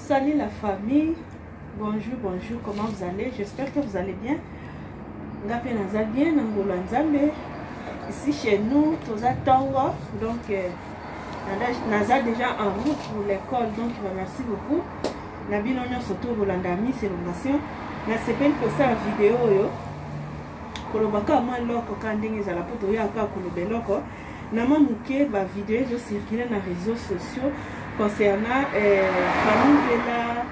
Salut la famille, bonjour, bonjour, comment vous allez? J'espère que vous allez bien. Nga pe naza bien na ngolu ya Nzambe. Ici chez nous, toza tongo, donc euh, naza déjà en route pour l'école, donc bah, merci beaucoup. Na bino nyonso to bolanda Miss Elongation. Nasepeli kosala video oyo koloba kaka mwa eloko kaka ndenge ezala mpo toyaka kaka koloba eloko na mwa moke ba video ezo circuler na réseaux sociaux concernant euh, famille Mpela,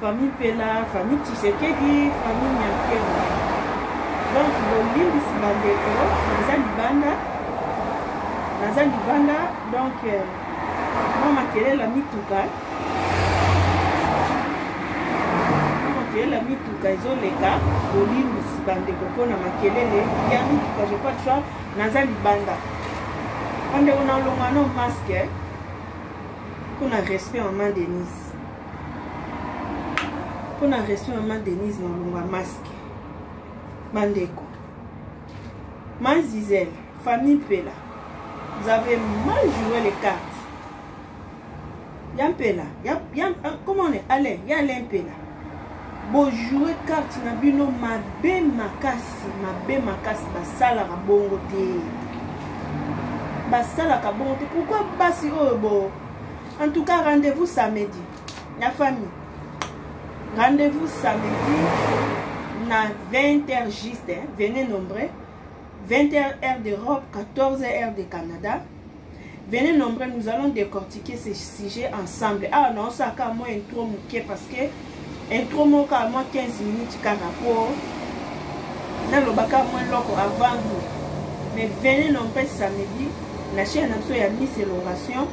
famille Mpela, famille Tshisekedi, famille Nyakeru. Donc bolimbisi bandeko, naza libanda, naza libanda donc euh, mwa makelele ya mituka makelele ya mituka ezoleka bolimbisi bandeko mpona makelele ya mituka je pas choix Naza libanda. Bandeko na olonga no masque mpona respect maman Denise. Mpona respect maman Denise na olonga masque. Bandeko. Ma Zizel, famille Mpela, vous avez mal joué les cartes. Ya Mpela, ya, ya, ah, comment on est? Alain, ya Alain Mpela. Bojoue carte na bino mabe makasi, mabe makasi, basalaka bongo te. Basalaka bongo te. Pourquoi basi oyo bo? En tout cas, rendez-vous samedi. La famille. Rendez-vous samedi na 20h juste, hein. Venez nombreux. 20h heure d'Europe, 14h heure de Canada. Venez nombreux, nous allons décortiquer ce sujet ensemble. Ah non, ça a moi intro moke parce que intro moko a moi 15 minutes kaka po nalobaka mwa eloko avant vous. Mais venez nombreux samedi na chaîne na biso ya Miss Elongation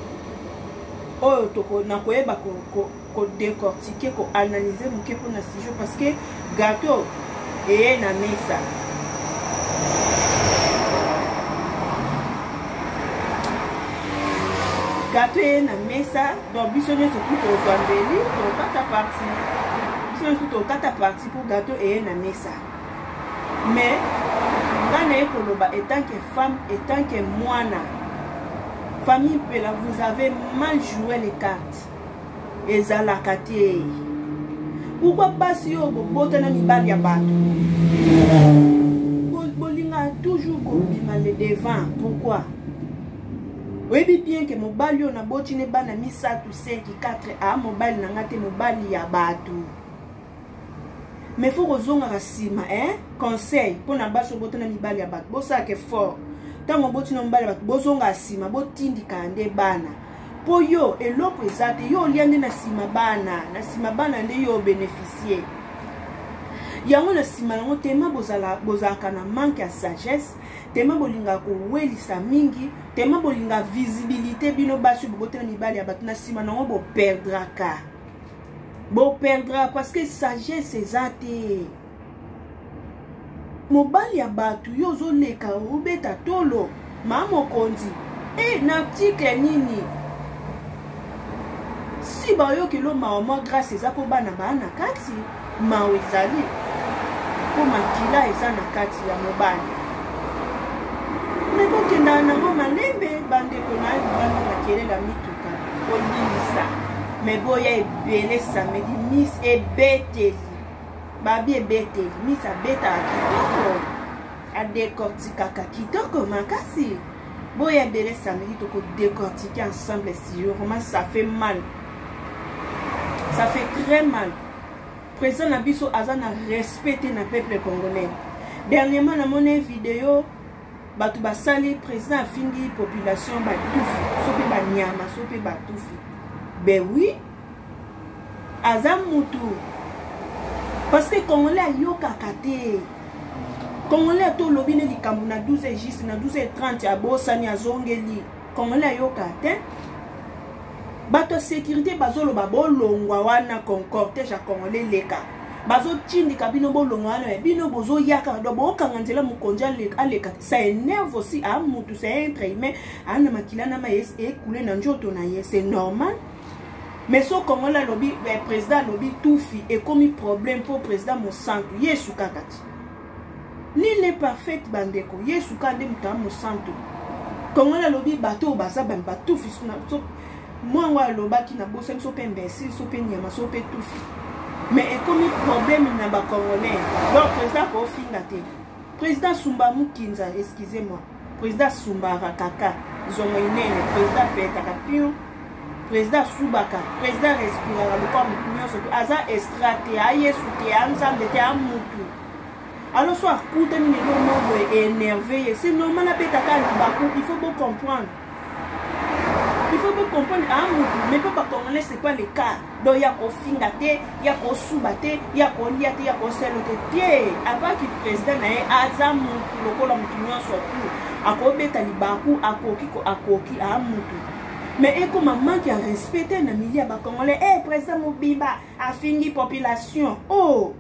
oyo toko nakoyeba ko, ko, ko décortiquer, ko analyser moke mpona sujet parce que gâteau eye na mesa. Gâteau eye na mesa, donc biso nyonso tu tozwa mbeli, tokata parti. Biso nyonso tokata parti mpo gâteau eye na mesa. Mais nga naye koloba etant que femme, etant que mwana, famille Mpela, vous avez mal joué les cartes. Ezalaka te. Pourquoi basi oyo bobota na mibali ya bato bolinga toujours kobima le devant? Pourquoi? Oyebi bien ke mobali oyo naboti ne bana misato 5 4 a mobali na nga te, mobali ya bato. Mais faut kozongaka nsima, hein? Conseil mpona basi obota na mibali ya bato, bosalaka effort ntango oboti na mobali ya bato, bozongaka nsima, botindikaka nde bana mpo yo eloko eza te, yo olia nde na nsima bana, na nsima bana nde yo obénéficie yango na nsima yango. Tema bozalaka na manque ya sagesse, tema bolingaka kowelisa mingi, tema bolinga visibilité. Bino basi bobotela mibali ya bato, na nsima nango boperdraka, boperdra parce que sagesse eza te. Mobali ya bato yo ozoleka obeta tolo ma mokonzi e na article nini si bayokelo mawa mwa grâce eza mpo bana baa na kati, mawa ezali mpo makila eza na kati ya mobali. Me bokendaka nango malembe bandeko na libanda, makelela mituka kolimbisa. Me boya ebele samedi, miss ebeteli babi ebeteli miss abetaka kitoko, adecortikaka kitoko makasi. Boya ebele samedi, tokodecortike ensemble. Si vraiment ça fait mal, ça fait très mal. Président na biso aza na respect te na peuple congolais. Dernièrement namoni video bato basali, président afingi population batufi, so mpe banyama, so mpe batufi. Ben oui, aza mutu parce que congolais ayokaka te. Congolais ata olobi ne likambo na 12 juste na 12h30 abosani, azongeli. Congolais ayokaka te. Bato ya sécurité bazoloba bolongwa wana, cortège ya congolais leka, bazotindika bino bolongwa wana, bino bozoyaka do bokanga nzela, mokonzi aleka. Ça énerve aussi. A mutu, c'est un être humain, aa na makila na ma ekule na nzoto na ye, c'est normal. Mais so congolais alobi président alobi tufi, ekomi problème mpo président mosantu yesu kaka ti nul n'est parfaite bandeko, yesu kaka nde moto ya mosantu. Congolais alobi bato oyo baza batufi so. Mwango alobaki na bosani so mpe imbécile so mpe nyama so mpe tufi. Mais ekomi problème na ba congolais. Donc président kofinga te. Président Sumba Mukinza, excusez-moi. Président Sumbara kaka zongo inene, président petaka pion. Président subaka, président respiraka lokola mutu nyonso te. Aza extra te, a Yesu te, a Nzambe te, a mutu. Alors so akutani na eloko moko boye énervé ye, c'est normal abetaka libaku, il faut bo comprendre. Il faut bo comprendre a mutu, mais pas ba congolais c'est pas le cas. Donc ya kofinga te, ya kosuba te, ya kolia te, ya koselo te te. Apaki président na ye aza mutu lokola mutu nyonso tu. Akobeta libaku, akoki ko akoki a mutu. Mais ekoma manque ya respect te na milieu ya ba congolais. Eh président mobimba afingi population. Oh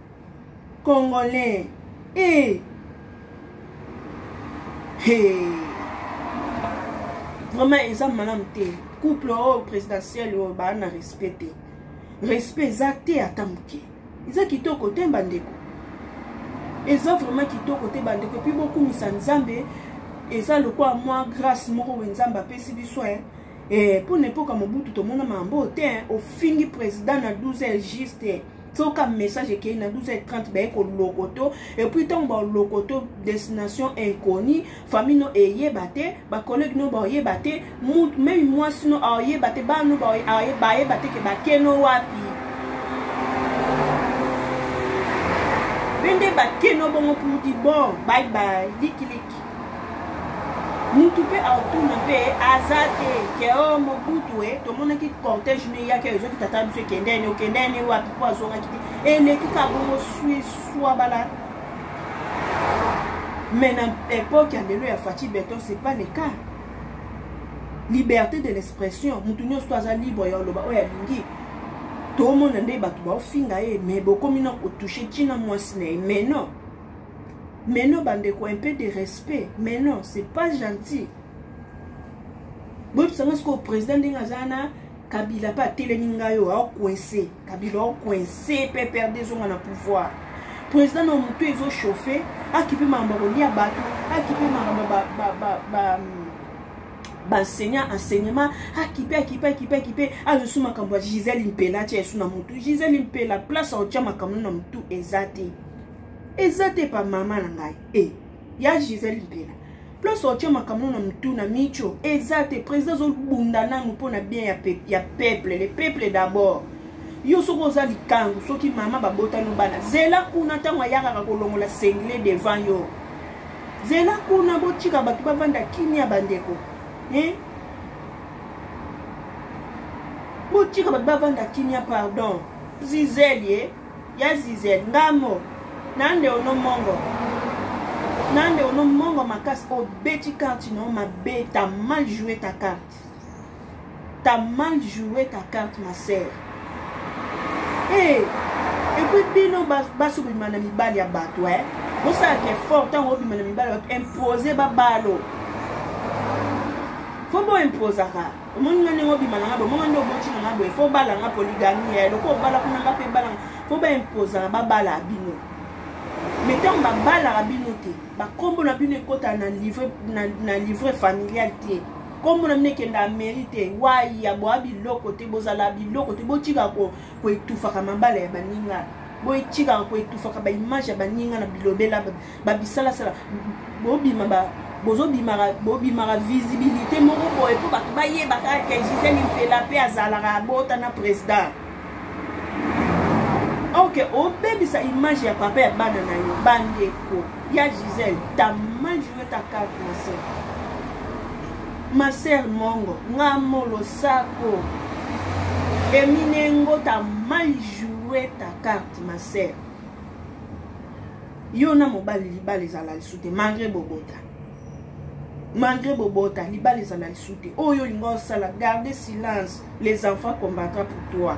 congolais. Eh. Hey. Vraiment eza malamu te. Couple oyo présidentiel oyo ba na respect te. Respect eza te ata moke. Eza kitoko te bandeko. Eza vraiment kitoko te bandeko. Et puis bokumisa Nzambe eza lokola mwa grâce moko oyo Nzambe apesi biso hein. Eh, mpo na epoka Mobutu tomona mambo te hein. Ofingi président na 12 heures juste. Soka message ekei na 12h30 baye kolokoto et puis ntango balokoto destination inconnue, famille no eyeba te, bacollègue no bayeba te, meme mwasi no ayeba te, bana no bayeba te ke bakeno wapi. Mpe nde bakeno bongo pour di bon, bye bye, likiliki. Mutu mpe aotuna mpe aza te ke o Mobutu e tomonaki cortège no eyaki ezwaki tata biso ekendeni okendeni wapi mpo azongaki te eleki ka bongo sui swa bala. Mais na époque ya lelo ya Fatshi Beton c'est pas le cas. Liberté de l'expression, mutu nyonso to aza libre ya oloba oyo alingi. Tomona nde bato baofinga ye mais bokomi na kotouche ntina mwasi na ye, mais non. Mais non, bandeko, un peu de respect. Mais non, c'est pas gentil. Boyebisanga sikoyo président ndenge aza na Kabila mpe atelemi ngai oyo aocoince Kabila aocoince mpe perde ezonga na pouvoir. Président na motu ezochauffe, akipe makambo ya kolia bato, akipe makambo baenseignant enseignement, akipe akipe akipe akipe azosu makambo ya Gisèle Mpela atia esu na motu. Gisèle Mpela place aotia makambo na motu eza te. Eza te pa mama na ngai e ya Gisèle Mpela place otia makambo na mutu na micho eza te. Président azobunda nanu mpona bien ya, pe, ya peuple, le peuple d'abord. Yo soki oza likangu, soki mama babotani bana, zela kuna ntango ayakaka kolongola sengle devant yo, zela kuna, botika bato bavanda kimia bandeko eh? Botika bato bavanda kimia pardon. Gisèle ye ya Gisèle ngamo nande ono mongo nande ono mongo makasi obeti carte no mabe, t'as mal joué ta carte, t'as mal joué ta carte ma sœur. Hey, et puis bino baso bobima na mibali ya bato eh? Bosalaka effort ntango obima na mibali ya bato, impose babalo, fo boimposaka. Omoni nga ndenge obima na nga boye, omonga nde oboti na nga boye, fo obala nga polygamie ya eloko obala kuna nga mpe ebala nga, fo baimposaka babala bino. Mais ntango babalaka bino te, bakombo na bino ekotaka na livre, na livre familial te, kombo na bino ekendaka mairie te, waya boya biloko te, bozala biloko te, botikaka koetufaka mabala ya baninga, botikaka koetufaka baimage ya baninga na bilobela babisalasala, bobima ba bozobimaka bobimaka visibilité moko boye mpo bato bayebaka ke Gisèle Mpela mpe azalaka abota na président. Ok, obebisa image ya papa ya bana na yo bandeko ya Gisèle, t'as mal joué ta carte ma sœur. Ma sœur Mongo, ngamo losako Eminengo, t'as mal joué ta carte ma sœur. Yo na mobali libala ezala lisusu te malgré bobota. Malgré bobota libala ezala lisusu te. Oyo olinga osala, garder silence, les enfants combattra pour toi.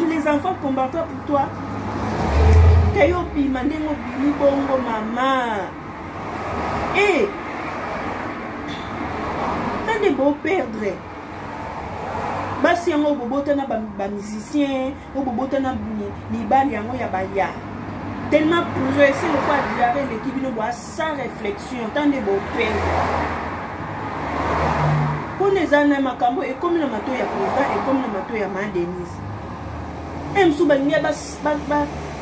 Les enfants combattra pour toi. Ke yo bima ndenge obimi bongo mama. Eh! Tande bo perdre. Basi yango bobota na ba musicien, oyo bobota na mibali yango ya baya. Tellement pressé lokola diarrhée eleki bino boa sans réflexion, tande bo perdre. Mpona eza na makambo ekomi na matoi ya président, ekomi na matoi ya ma Denise. E mosusu balingi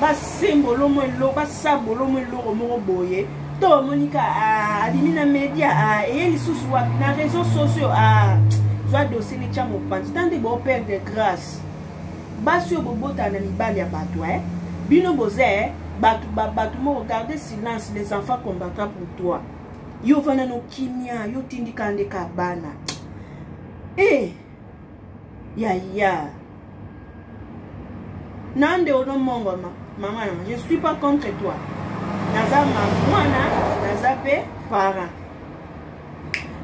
basembolo mwa eloko, basabolo mwa eloko moko boye, to bamoni ka ah, abimi na media, ah, eye lisusu wapi na réseaux sociaux, ah, zwa dossier netya mopanzi ta nde boperdre grâce. Basi oyo bobotana na mibali ya bato, eh? Bino boza eh? Bato bato moko, garde silence, les enfants combattra pour toi. Yo vanda no kimia, yo tindika nde ka bana. Eh, ya ya nande ono mongo ma, mama na, je suis pas contre toi, naza ma mwana, naza pe parent,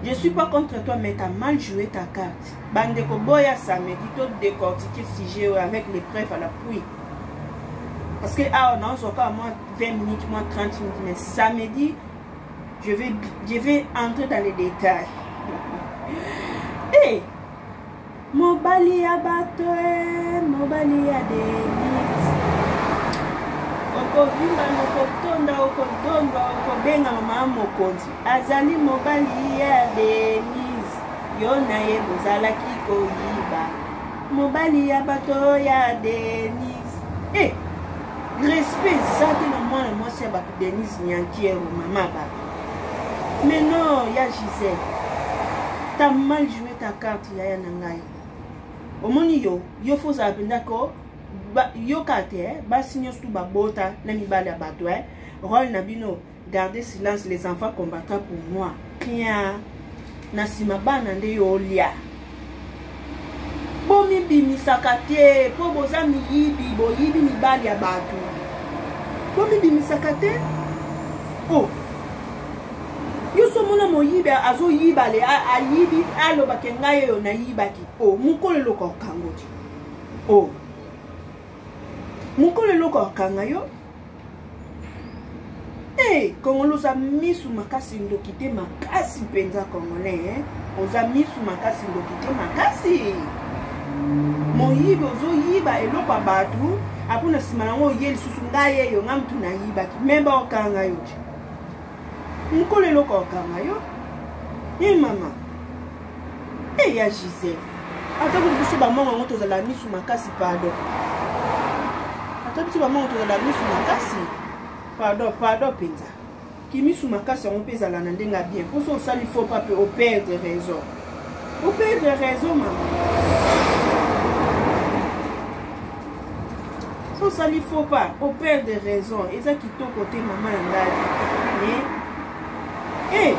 je suis pas contre toi, mais t'as mal joué ta carte. Bandeko, boya samedi to décortiquer sujet oyo avec les preuves à l'appui, parce que awa nazwaka moi 20 minutes, moi 30 minutes, mais samedi je vais entrer dans les détails. Hey, mobali ya bato e, mobali ya Denise, okovimba, okotonda, okodondwa, okobenga mama mokonzi, azali mobali ya Denise. Yo na ye bozalaki koyiba mobali ya bato ya Denise. E respect eza te na mwana mwasi ya bato Denise Nyankiero, mama bato. Mais non, ya Gisèle, t'as mal joué ta carte, yaya na ngai. Omoni yo, yo fo ozala mpenza ko yoka te. Basi nyonso tu babota na mibali ya bato, eh? Rôle na bino, garder silence, les enfants combattra pour moi. Rien na nsima, bana nde yo olia. Bomibimisaka te mpo boza miyibi, boyibi mibali ya bato, bomibimisaka te. O oh. Yo so omona moyibi azoyiba, le ayibi, alobake ngai oyo nayibaki. O oh, mokolo eloko akango te, o oh. Mokolo eloko akanga yo. Hey, Congolais oza misu makasi, ndoki te makasi mpenza. Congolais, eh? Oza misu makasi, ndoki te makasi. Moyibi, ozoyiba eloko ya bato, apo na nsima nango oye lisusu ngai eyo, ngai mutu nayibaki, me baokanga yo te. Mokolo eloko okanga yo ye mama e ya Gisele. Ata kutu biso bamongo yango tozala misu makasi, pardon. Ata biso bamongo tozala misu makasi, pardon, pardon mpenza. Kimisu makasi yango mpe ezala na ndenge ya bien, mposo osali faux pas mpe operdre raison, operdre raison mama. So osali faux pas, operdre raison, eza kitoko te, mama na ngai. Mais eh,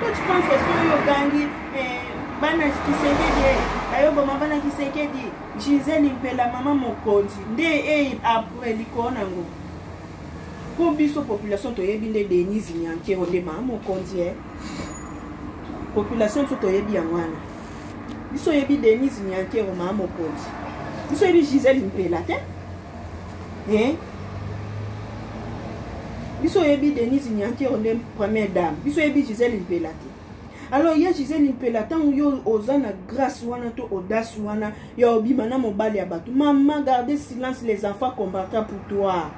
toi tu penses que soki ogangi eh, bana Kisekedi, eh, bayoboma bana Kisekedi, Gisele Mpela mama mokonzi nde eh, après likolo nango, mpo biso population toyebi nde Denise Nyankero nde mama mokonzi, eh. Population biso toyebi yango wana. Biso oyebi Denise Nyankero mama mokonzi, biso oyebi Gisele Mpela te, eh? Biso oyebi Denise Nyankero nde première dame, biso oyebi Gisele Mpela te. Alors ya Gisele Mpela, ntango yo oza na grâce wana to audace wana ya obima na mobali ya bato, mama, garde silence, les enfants combattra pour toi.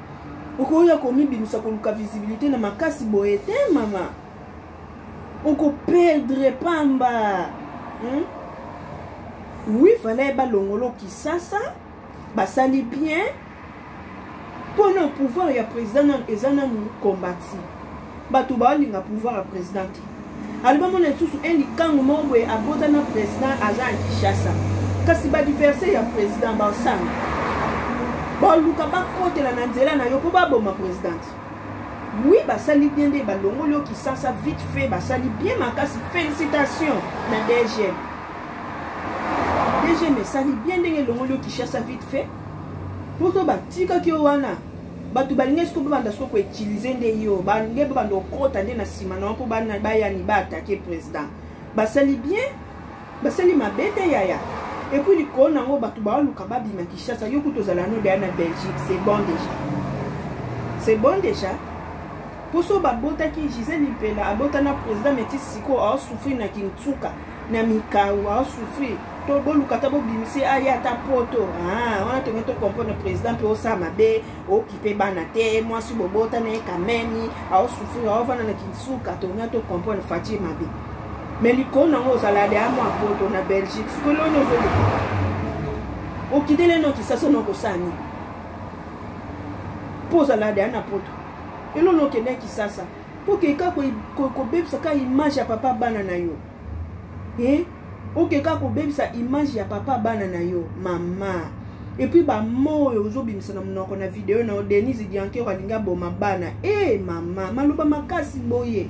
Okoya komibimisa koluka visibilité na makasi boye te, mama, okoperdre pamba, Oui, fallait balongolo Kisasa, basali bien mpona pouvoir ya président nanu eza nanu kombati. Bato baolinga pouvoir ya président te. Aloba mona lisusu un likangu moko boye abota na président, aza na Kinshasa, kasi baadversaire ya président basanga baluka bakotela na nzela na yo mpo baboma président. Oui, basali bien nde balongoli yo Kisasa vite fait, basali bien makasi. Félicitation na DGM. DGM esali bien ndenge elongoli yo Kinshasa vite fait, mpo to batikaki yo wana, bato balingi siko babanda siko koutiliser nde yo, balingi babanda okota nde na nsima na yo mpo bayani baattaquer président. Basali bien, basali mabe te, yaya. Et puis likolo nango bato baoluka babima Kinshasa, yo kutu ozala no deya na Belgique, c'est bon déjà, c'est bon déjà. Mposo babotaki Gisele Mpela, abota na président, meti sikoyo aosouffrir na Kintsuka na mikau, aosouffrir. To boluka ata bobimisi aya ata poto. Ah, wana tonge tocomprendre président mpe osala mabe, okipe bana te, mwasi bobota na ye kameni aosouffrir, aovanda na Kinsuka, tonge tocomprendre Faci mabe. Mais likolo nango ozala deya mwa poto na Belgique. Sikoyo loni ozoluka okitele no Kisasa no okosala nini? Mpo ozala deya na poto, eloni okende Kisasa mpo okeka kobebisa ka image ya papa bana na yo eh? Okeka kobebisa image ya papa bana na yo mama. Et puis bamo oyo ozobimisa na monoko na video na yo, Denise Diankero alingi aboma bana. E mama, maloba makasi boye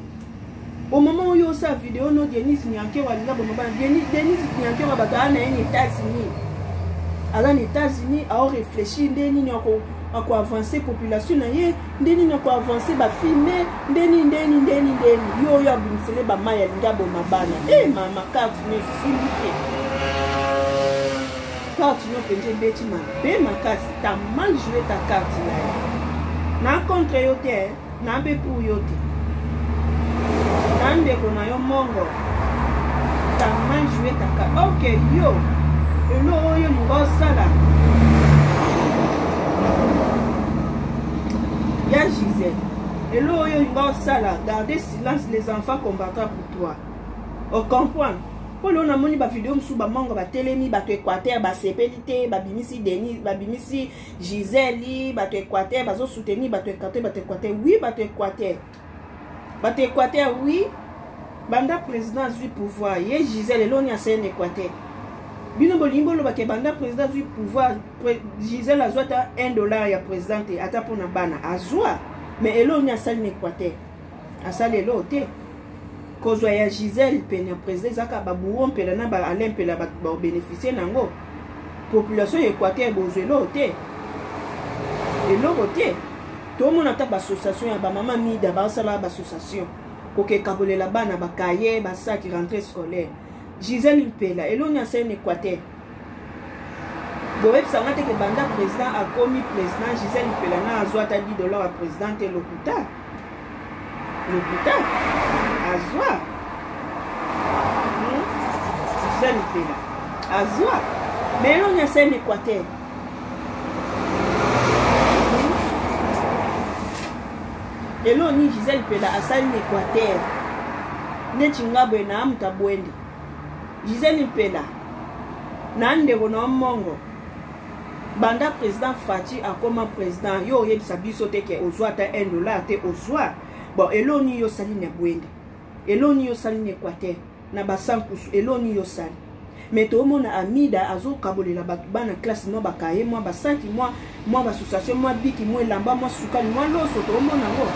au moment oyo osala video no, Denise Nyankero alingi aboma bana. Denise Nyankero bato aa na ye na États-Unis, aza na États-Unis, aorefléchir nde nini akoavance population na ye, nde nini akoavance bafilme, nde nini nde nini nde nini nde nini. Yo oyo abimisele bamai alingi aboma bana. E mama, carte no esimbi te, carte no mpenza ebeti mabe makasi. T'as mal joué ta carte na ye. Na contre yo te, na mpe pour yo te, na ndeko na yo mongo. T'as mal joué ta carte. Ok, yo elo oyo olinga osala ya Gisèle, elo oyo olinga osala, garder silence, les enfants combattra pour toi. Ocomprendre? Mpo lelo namoni bavideo mosusu, bamongo batelemi, bato Équateur basepeli te, babimisi Denis, babimisi Gisele, bato Équateur bazosoutenir bato Équateur, bato Équateur, oui, bato Équateur, bato Équateur, oui. Banda président azwi pouvoir, ye Gisele eloni asali na Équateur? Bino bolingi bolobaka banda président azwi pouvoir, Gisele azwa ata 1 dollar ya président te, ata mpona bana azwa. Mais eloni asali na Équateur? Asali eloo te. Kozwa ya Gisele pene ya président ezaka babuo mpela na baalain mpela, bato babénéficie nango. Population ya Équateur bozwa eloo te, eloko te. Tomona ata baassociation ya bamama mida basala baassociation kokekabolela bana bakaye, basaki, rentrée scolaire. Gisele Mpela eloni asali na Équateur? Boyebisanga te ke banda président akomi président, Gisele Mpela na azwa ata 10 dollar ya président te. Lokuta, lokuta. Azwa Gisele Mpela azwa, mais eloni asali na Équateur? Eloni Gisele Mpela asali na Équateur? Neti nga boye na moto abwende, Gisele Mpela na ndeko na mongo, banda président Fatshi akoma président, yo oyebisa biso te ke ozwa ata 1 dollar te. Ozwa bon, eloni yo osali na Bwende? Eloni yo osali na Équateur na basankusu? Eloni yo osali? Mais toomona Amida azokabolela bato, bana classe, mwa bakaye, mwa basaki, mwa baassociation, mwa biki, mwa elamba, mwa sukali, mwa loso. Toomona yango.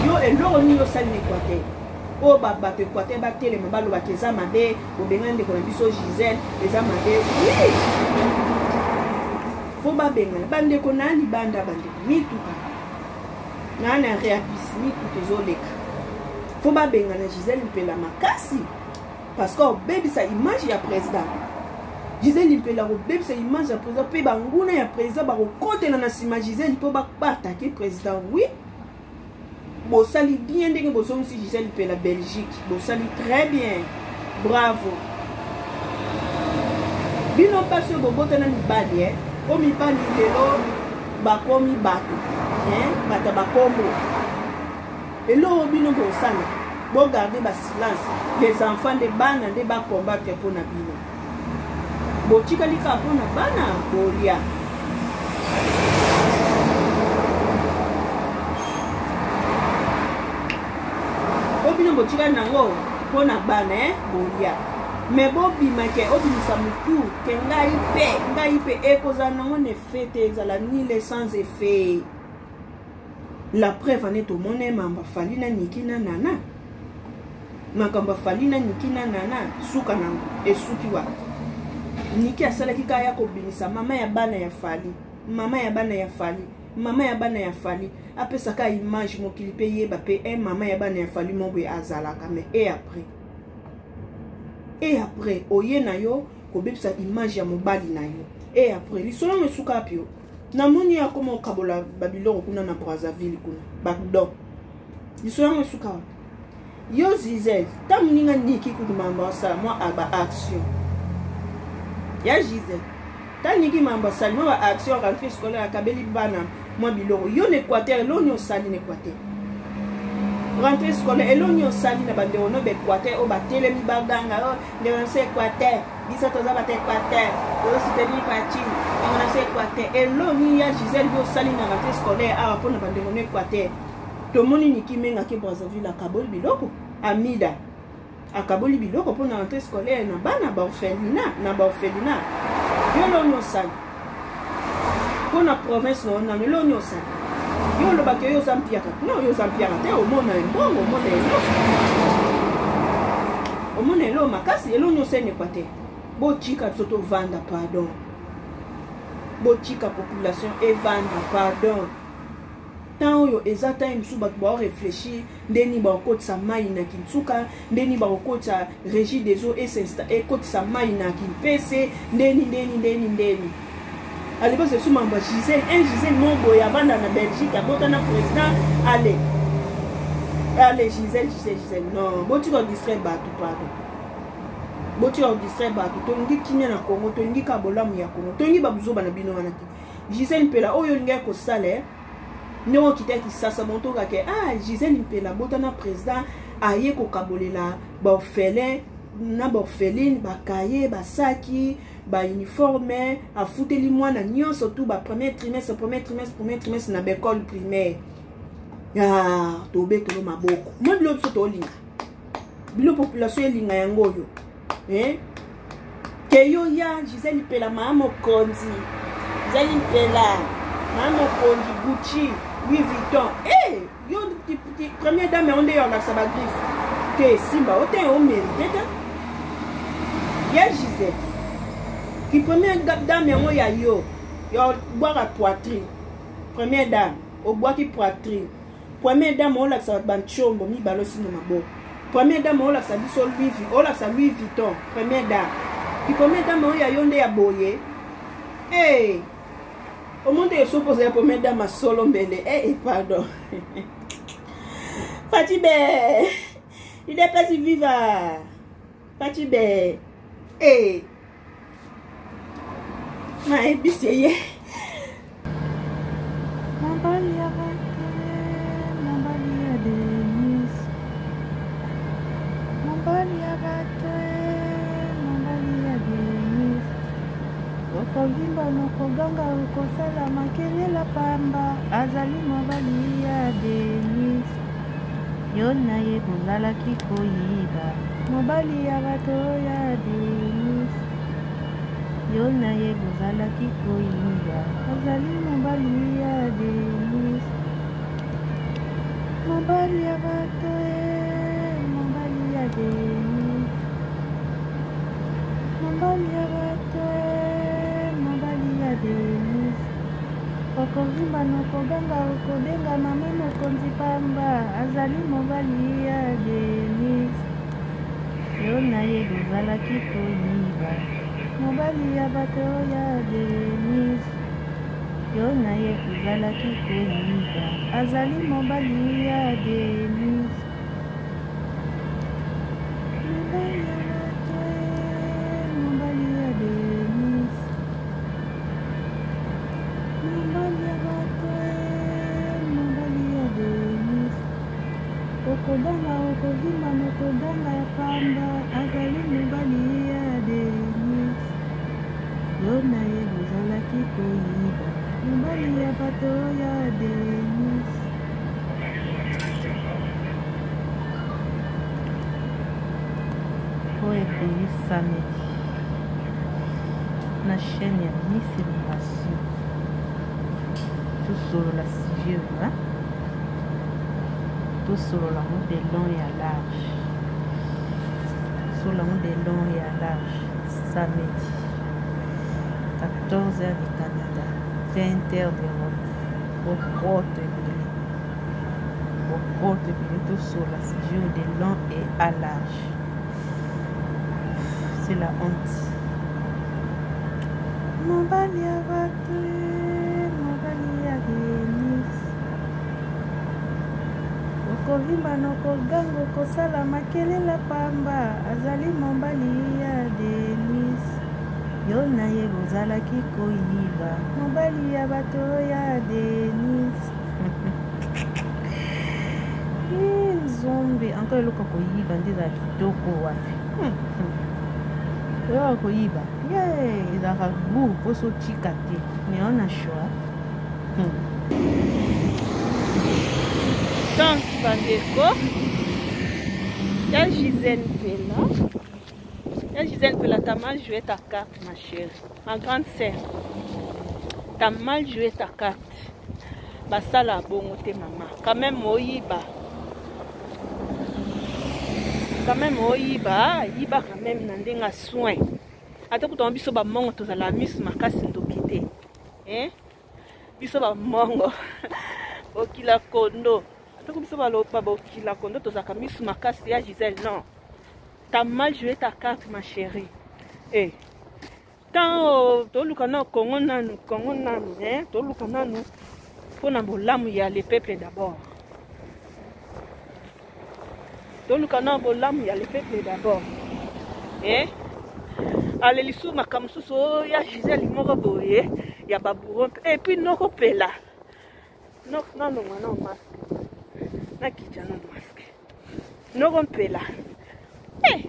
Yo eloko nini osali na Équateur oyo bato Équateur batelema balobaka eza mabe, bobengani ndeko na biso Gisele, eza mabe? Oui, fo babengana bandeko na libanda. Bandeko, mituka na réapis, mituka ezoleka. Fo babengana Gisele Mpela makasi parce que obebisa image ya président. Gisele Mpela kobebisa image ya président, mpe banguna ya président bakokotela na nsima Gisele mpo baattaquer président. Oui, bosali bien ndenge bozongisi Gisele Mpela Belgique, bosali très bien, bravo. Bino mpasi oyo bobotana mibali, eh? Po mibali lelo bakomi bato, eh? Bato ya bakombo. Eloko bino bosala, bogarde basilence. Les enfants nde, bana nde bacombattre mpo na bino. Botikali kaka mpo na bana bolia. Po bino botikali nango mpo na bana, eh? Bolia, me bobima ke obimisa motu ke ngai mpe, ngai mpe, ekozala nango na effet te, ezala nul, sans effet. La preuve ane, tomona mamba Fally na Niki na Nana, makambo afali na Niki na Nana, suka nango esuki wapi? Niki asalaki kaka ya kobimisa mama ya bana ya Fally, mama ya bana ya Fally, mama ya bana ya Fally, apesaka image mokili mpe yeba mpe e mama ya bana ya Fally mo boye azalaka. Mais et après, et après oye na yo kobebisa image ya mobali na yo. Et après lisolo yango esuka api? Yo namoni akoma okabola babiloko kuna na Brazzaville kuna, badon. Lisolo yango esuka wapi? Yo Gisele, ta moninga Niki kutu mambo asala mwa baaction ya Gisele, ta Niki mambo asali mwa baaction, rentrée scolaire, akabeli bana mwa biloko. Yo na Équateur, eloni osali na Équateur? Rentrée scolaire eloni osali na bandeko no baequateur oyo batelemi baganga oh, ndeko na biso equateur, biso toza bato equateur, tozosoutenir Fatshi, ndeko na biso equateur. Eloni ya Gisèle yo osali na rentrée scolaire awa mpo na bandeko no equateur? Tomoni Niki Menga ke Brazzaville akaboli biloko, Amida akaboli biloko mpo na rentrée scolaire na bana baorphelinat na baorphelinat. Yo eloni osali mpo na province na yo nano? Eloni osali? Yo olobaka yo oza mpiaka. Non, yo oza mpiaka te. Omona mbongo, omona eloko, omona eloko makasi. Eloni osali na Equateur? Botika biso tovanda, pardon. Botika population evanda, pardon. Temps oyo eza temps mosusu bato baorefléchir ndeni bakokotisa mai na Kinsuka, ndeni bakokotisa Régie des eaux ekotisa mai na Kimpese, ndeni ndeni ndeni ndeni. Alebasa esu mambo ya Gisele, un Gisele mo boye avanda na Belgique, abota na président. Ale ale, Gisele, Gisele, Gisele, non, botika distraire bato, pardon. Botika kodistraire bato. Tolingi kimia na Congo, tolingi ka bolamu ya Congo, tolingi babuzoba na bino wana te. Gisele Mpela, oyo olingaki kosala ndenge okita Kisasa, bon, tokake ah, Gisele Mpela bota na président, aye kokabolela baorphelin na baorpheline bakaye, basaki, bauniforme, afuteli mwana nyonso tu ba premier trimestre, premier trimestre, premier trimestre na baekole primaire. Ah, tobetolo maboko. Mwa bilo biso tolinga, bilo population elinga yango oyo, eh? Ke yo ya Gisele Mpela, maa mokonzi, Gisele Mpela, maa mokonzi, Gucci, Louis Vuitton, eh, yo première dame yango nde yo olakisa bagriffe te, simba o te, omérite te. Ya Gisele ki première dame yango ya yo, yo obwaka poitrine. Première dame obwaki poitrine. Première dame olakisa bato bantiombo mibale osino maboko. Première dame olakisa biso Louis, olakisa Louis Vuitton. Première dame ki première dame oyo ya yo nde ya boye. Hey! Omoni te soki ozali première dame ya solo mbele. Hey, pardon. Fatshi be, UDPS viva, Fatshi be. Hey! Nayebisi ye. Mobali ya bato, mobali ya Denis, mobali ya bato, mobali ya Denis, okovimba nokoganga, okosala makelela pamba, azali mobali ya Denis. Yo na ye bozalaki koyiba, mobali ya bato ya Denis. Yo na ye bozalaki koyiba, azali mobali ya Denis. Mobali ya bato, mobali ya Denis, mobali ya bato, mobali ya Denis, okovimba nokoganga, okobenga mama mokonzi pamba, azali mobali ya Denis. Yo na ye bozalaki koyiba, mobali ya bato ya Denis. Yo na ye ozalaki koyiba, azali mobali ya Denis. Mobali ya bato, mobali ya Denis, mobali ya bato, mobali ya Denis, okobanga, okovimba, mokoganga ya pamba, azali mobali ya Denis. Yo na ye bozalaki koyiba, mobali ya bato ya Denis. Oyo ebeli samedi na chaîne ya Miss Émigration, tosolola sujet oyo, tosolola yango de long ya large, tosolola yango de long ya large. Samedi 14 heures du Canada, 20 heures d'Europe, bokoto ebele, bokoto ebele, tosolola sujet oyo de long et à large. C'est la honte. Mobali ya bato, mobali ya Denis, okovimba nokoganga, okosala makelela pamba, azali mobali ya Denis. Yo na ye bozalaki koyiba, mobali ya bato ya Denis. Nzombe encore eloko ya koyiba nde ezala kitoko wapi. Eloko ya koyiba ye ezalaka gout mposo otika te mais on a choix. Donc bandeko ya Gisèle Mpela, ya Gisèle Mpela, t'as mal joué ta carte ma chérie, ma grande sœur, t'as mal joué ta carte. Basala bongo te mama, quand même oyiba, quand même oyiba, yiba quand même na ndenge ya soin. Ata kutu biso ba mongo tozala misu makasi ndoki te, hein? Biso ba mongo bokila kondo, ata biso ba bokila kondo tozalaka misu makasi ya Gisèle. Non, t'as mal joué ta carte ma chérie. Eh, tant toluka na Congo nanu, Congo nanu, hein? Toluka nanu mpona bolamu ya le peuple d'abord. Toluka na bolamu ya le peuple d'abord. Eh? Ale lisusu makambo mosusu oyo ya Gisèle moko boye ya babourron et puis noko pela. Noko nalongwa na masque. Nakitya na masque. Noko mpela. Eh!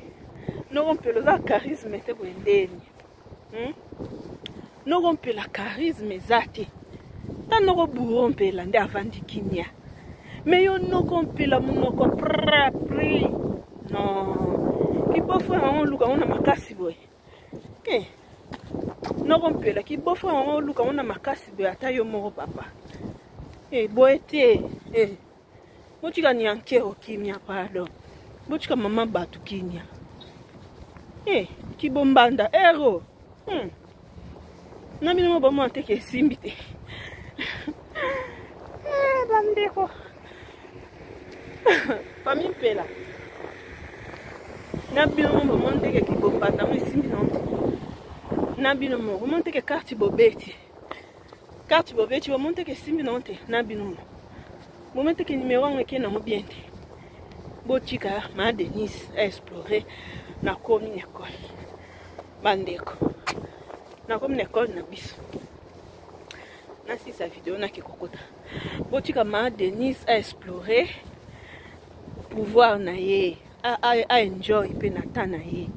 Noko mpela oza charisme te boye ndeni. Noko mpela charisme eza te. Ta noko bourron mpela nde avandi kimia. Mais yo noko mpela monoko prapri. Non. Kibofu yango oluka ngo na makasi boye. Eh. Noko mpela kibofu yango oluka ngo na makasi boye ata yo moko papa. Eh boye te. Eh. Botika nyankero kimia pardon. Botika mama batu kimia. Eh, kibombanda ero. Na bino mo bomona te ke esimbi te. Eh, bandeko. Famille Mpela. Na bino mo bomona te ke kibombanda mo esimbi na te. Na bino mo bomona te ke carte bobeti. Carte bobeti bomona te ke esimbi na te. Na bino mo. Bomona te ke numéro yango eke nango bien te. Botika ma Denise a explorer na komi na école. Bandeko. Na komi na école na biso. Na sisa vidéo na kikokota. Botika ma Denise a explorer pouvoir na ye, a enjoy pe na temps na ye.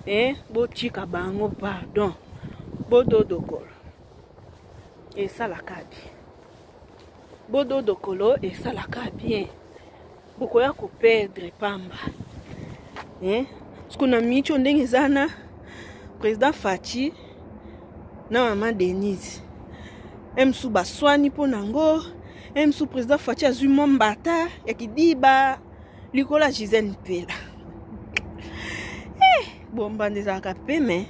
Eh, botika bango pardon. Bododokolo. Esalaka bien. Bododokolo esalaka bien. Bokoya ko perdre pamba. Eh, parce na micho ndenge eza na président Fatshi na maman Denise. Msu baswani mpo nango, msu président Fatshi azwi mwa mbata ya kidiba likolo ya Gisèle Mpela. Eh, bombanda ezalaka pe mais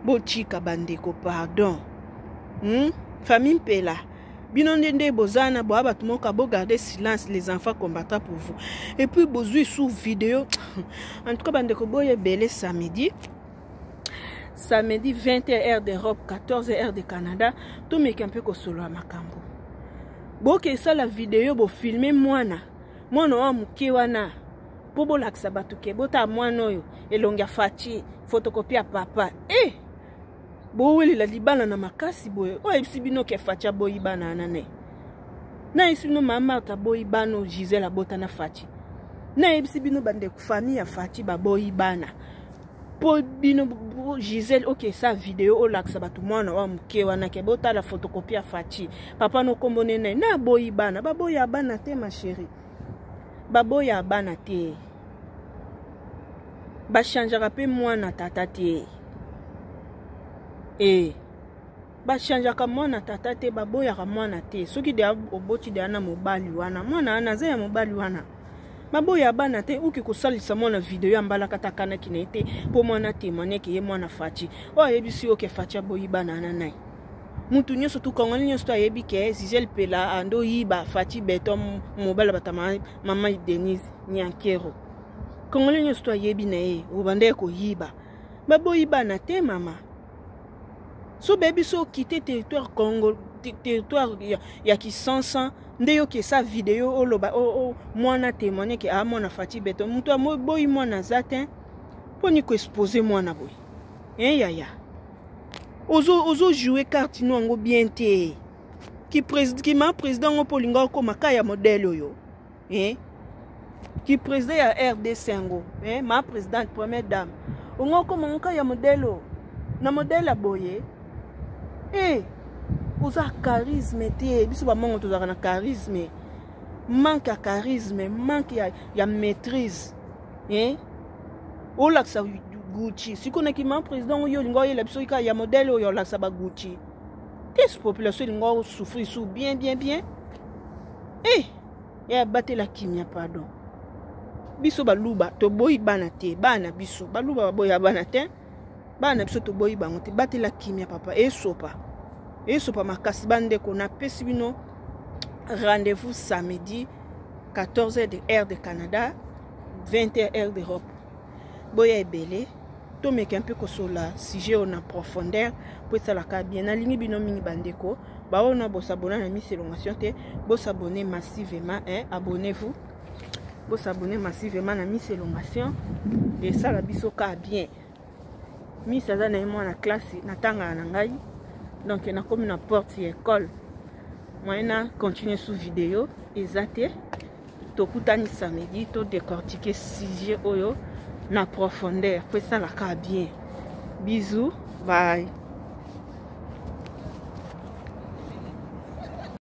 botika bandeko pardon. Famille Mpela, bino nde nde bozana boa bato moko bo garder silence, les enfants combattra pour vous. Et puis bozwi sous vidéo. En tout cas bandeko boye ebele samedi. Samedi 20h heure d'Europe, 14h heure de Canada, tomeka mpe kosolola makambo. Boke esala vidéo bo filmer mwana. Mwana wa moke wana po bolakisa bato ke bota mwana oyo elongi ya Fatshi, photocopie ya papa. Eh! Bowelela libala na makasi boye. Oyo ayebisi bino ke Fatshi aboyi bana wana ne. Na yebisi bino mama Martha aboyi bana oyo Gisèle abota na Fatshi. Na yebisi bino bandeko famille ya Fatshi baboyi bana. Po bino Gisèle ok sa vidéo olakisa bato mwana wa moke wana ke botala photocopie ya Fatshi. Papa no kombo nene na aboyi bana, baboya bana te ma chérie. Baboya bana te. Bachangeaka pe mwana tata te. Eh, bachangeaka mwana tata te, baboyaka mwana te. Soki de oboti de na mobali wana, mwana wana aza ya mobali wana. Baboya bana te, oki kosalisa mwana video ya mbala kata kanaki na ye te, po mwana témoigner ke ye mwana Fatshi. Oyo ayebisi yo ke Fatshi aboyi bana wana na ye. Mutu nyonso tu Congolais nyonso tu ayebi ke Gisèle Mpela ando yiba Fatshi Beton mobali bata mama Denise Nyankero. Congolais nyonso tu ayebi na ye, obanda koyiba. Baboyi bana te mama. So baby so quitter territoire Congo, territoire ya Kisansa, nde yo ke sa vidéo oloba o mwana témoigner ke a mwana Fatshi Beton. Mutu aboyi mwana za te. Poni ko exposer mwana boy. Hein yaya. Ozo jouer carte no yango bien te. Ki président ki ma président ngo po linga ko makaya modèle oyo. Hein? Ki président ya RDC yango, eh, ma présidente première dame. Ongo okoma ngo ya modèle na modèle ya boye. Eh, oza charisme te. Biso ba mongo tozalaka na charisme. Manque ya charisme, manque ya maîtrise. Eh? Olakisa Gucci. Sikoyo na ki ma président oyo olinga oyela biso kaka ya modèle oyo olakisa ba Gucci. Te population elinga osouffrir sous bien bien bien. Eh, ya batela kimia pardon. Biso baluba toboyi bana te, bana biso baluba baboya bana te. Bana biso toboyi bango te, batela kimia papa, esopa. Esopa makasi bandeko, napesi bino rendez-vous samedi 14h de heure de Canada, 20h heure d'Europe. Boya ebele, tomeka mpe kosola sujet oyo na profondeur po esalaka bien. Nalingi bino mingi bandeko, baoyo na bosabona na Miss Elongation te, bosabone massivement, hein, abonnez-vous. Bosabone massivement na Miss Elongation, esala biso ka bien. Miss aza na ye mwana classe, natangaka na ngai, donc nakomi na porte ya école. Moyen na continuer sous vidéo eza te. Tokutani samedi to décortiquer sujet oyo na profondeur po esalaka bien. Bisous, bye.